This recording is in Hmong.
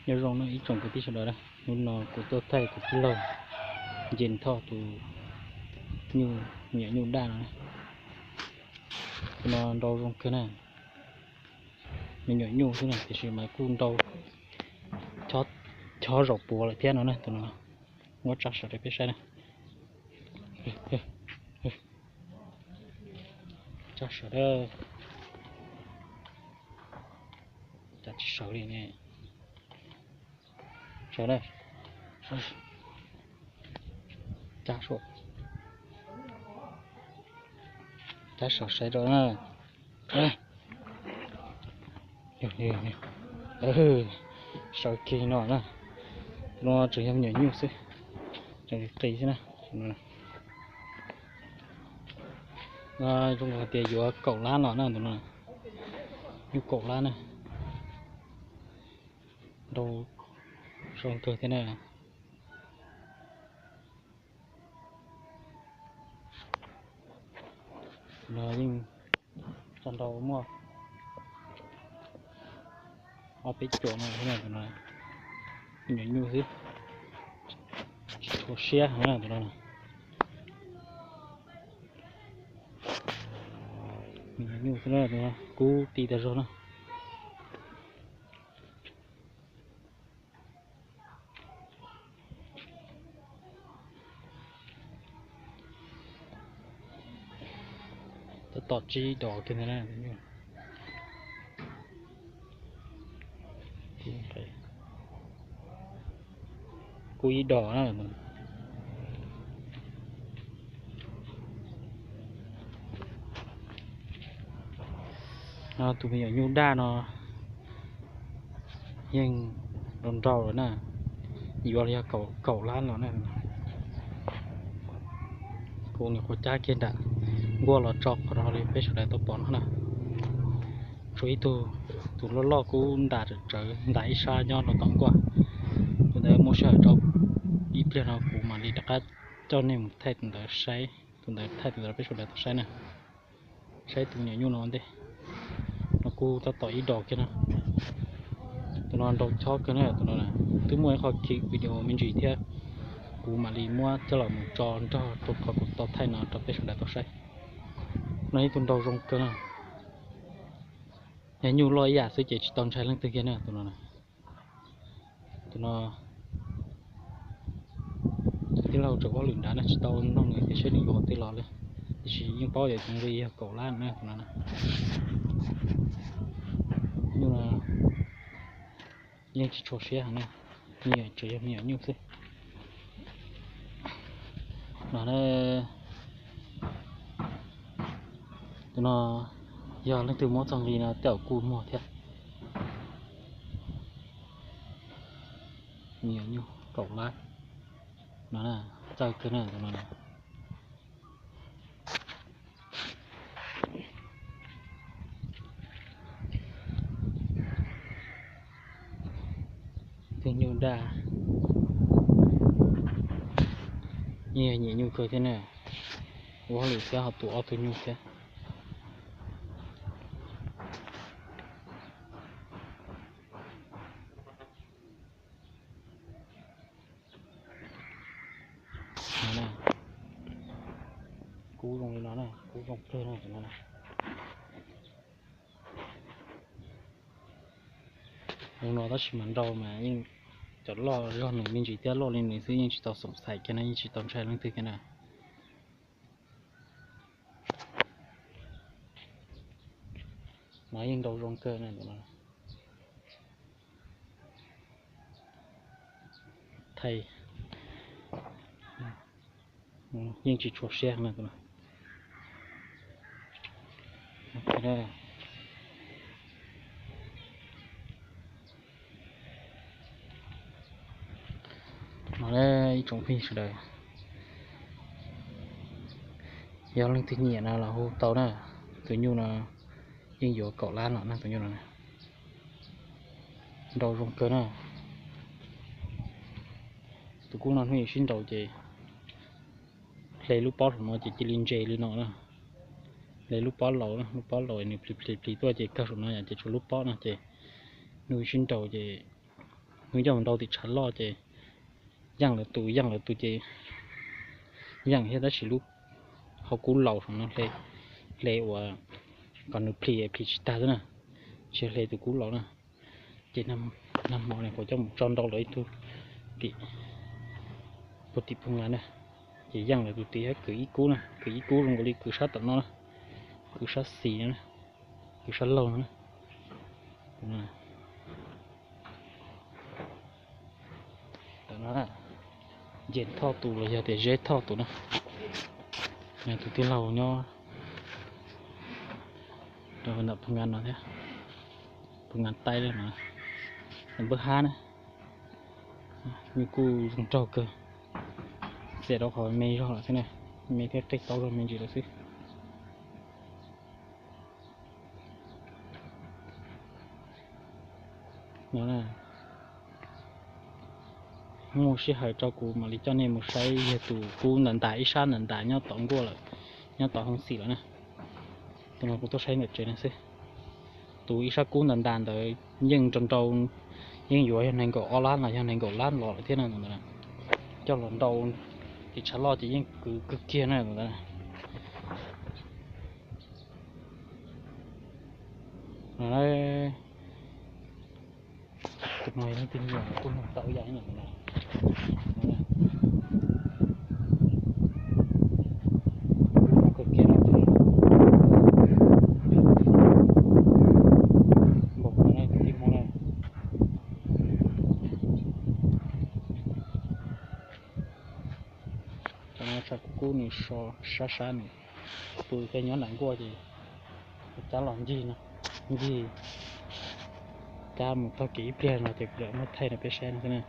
Nyob zoo no ib tsoom kwv tij sawv daws na, hnub no kuv tuaj thaij tus tij laug Nce Thoj tus nyuam nyuj daj no. Tus no nrau zoo kawg na, me nyuam nyuj xwb na tiam sis mas kuj nrau chob zaum puav lawm thiab no na. Tus no muab tsa sawv rau peb saib na. Tsa sawv, cas tsis sawv li ne. Sawv na, tsa sawv, tsa sawv saib rau na. Sawv kiag no na, no tseem yog me nyuam nyuj xwb, tseem qis xwb na. Zoo hais tias yuav kaum lab los na tus no, nyuj kaum lab na. Nrau zoo kawg thiab na. No yeej tsa nrau muaj ob peb cuam no, me nyuam nyuj xwb, tsis tshua siab heev na tus no. Me nyuam nyuj xwb na, kub ti tag zog na. Tab tom tsib dos kiag ntag na. Kub ib dos na. Tus me nyuam nyuj daj no yeej nrau nrau lawm na, yuav los yog kaum lab los na. Kuv nyuam qhuav cab kiag nram nkuaj los tso qhov no li peb sawv daws tau pom no na. Tshuav ib tug, tus loj loj kub ntas tsawv ntas ib sab nyob rau tom nkuaj. Tus ntawd muaj sij hawm rau ib pliag no kuv mam li rov qab coj nej mus thaij tus ntawd saib, tus ntawd thaij tus ntawd rau peb sawv daws tau saib na. Saib tus me nyuam nyuj no ua ntej, no kuj tab tom ib dos kiag na. Tus no nrau chob kawg na tus no. Twb muaj ib qho clip video me ntsis thiab, kuv mam li muab coj los mus tso nrog rau qhov kuv tau thaij no rau peb sawv daws tau saib. No ib tug nrau zoo kawg na. Yog nyuj loj ib yam xwb ces tsis tau ntshai leej twg kiag na tus no. Tus no tus tij laug tseem ua hauj lwm nrad na, tsis tau nug nws tias saib nws yuav qhov twg los li, tiam sis yeej paub yog cov nqi yog kaum lab na tus no. Nyuj no yeej tsis tshua siab heev na, tseem yog me nyuam nyuj xwb. No, tus no yog leej twg muab txog nqi no tej zaum kuj muag thiab. Me nyuam nyuj kaum lab no, txawj kawg na tus no. Tus nyuj daj, yeej yog nyiam nyuj kawg thiab na. Ua hauj lwm thiab ho tu ob tug nyuj thiab. Kub zoo li no na, kub zoo kawg no. Zoo no tab sis mas nrau mas yeej cov loj zog nws me ntsis thiab loj li nws xwb yeej tsis tau xoom xaim kiag na, yeej tsis tau ntshai leej twg kiag na. No yeej nrau zoo kawg na. Thaij yeej tsis tshua siab na. No ib tsoom phooj ywg sawv daws, yog leej twg nyiam no los hu tau na. Tus nyuj no yeej yuav kaum lab no na, tus nyuj no nrau zoo kawg na. Tus kub no hnub sib nraus ces hle lub pob saum no ces cia li ntse li no na. Hle lub pob laus, lub pob laus nws plis plis plis tuaj ces kawg saum no yom, ces tshuav lub pob no ces hnub sib nraus ces Hnub coj mus nrau tim tshav loj ces yeej lawv tus, yeej lawv tus ces yeej thiab, tab sis lub hauv kub laus no hle, hle uas kom nws plhis plhis tsis tag xwb na, tsis hle tus kub laus na. Ces nag hmo ne kuv coj mus tso nrau lawv ib tug tim, puag tim Phoos Nkas na. Ces yeej lawv tus tim kwv ib kub na, kwv ib kub zoo nkaus li kwv sab tom no na, kwv sab xis no, kwv sab laug no. Tam no Nce Thoj tus los yog tias Zeb Thoj tus na, tus tij laug nyob rau ntawm Phoos Nkas no thiab, Phoos Nkas Taib no, npawb hab na. Nws kuj zoo nraug kawg, xiam rau qhov me zog lawm xwb na, me thiab qig taub zog me ntsis lawm xwb. No, muaj sij hawm rau kuv mam li coj nej mus saib yog tus kub ntas ntas ib sab ntas ntas nyob tom nkuaj lawm, nyob tom hoob xim lawm na. Tus no kuv tuaj saib ntawm tsev no xwb. Tus ib sab kub ntas ntas ntawd yeej nrau nrau, yeej yuav yog nees nkaum ob lab los yog nees nkaum lab los lawm thiab na. Coj los nrau tim tshav loj ces yeej kwv kawg kiag na. Tus no yog tus nyuam kuj nug tau ib yam li ntawd. Npaum no na kwv tij Hmoob na. Tam no tshav kub kub nws so sab sab nws, pw thiab nyob nram nkuaj ces cab los ncig no, ncig cab mus tag kis ib pliag no ces kuv lam muab thaij rau peb saib no xwb na.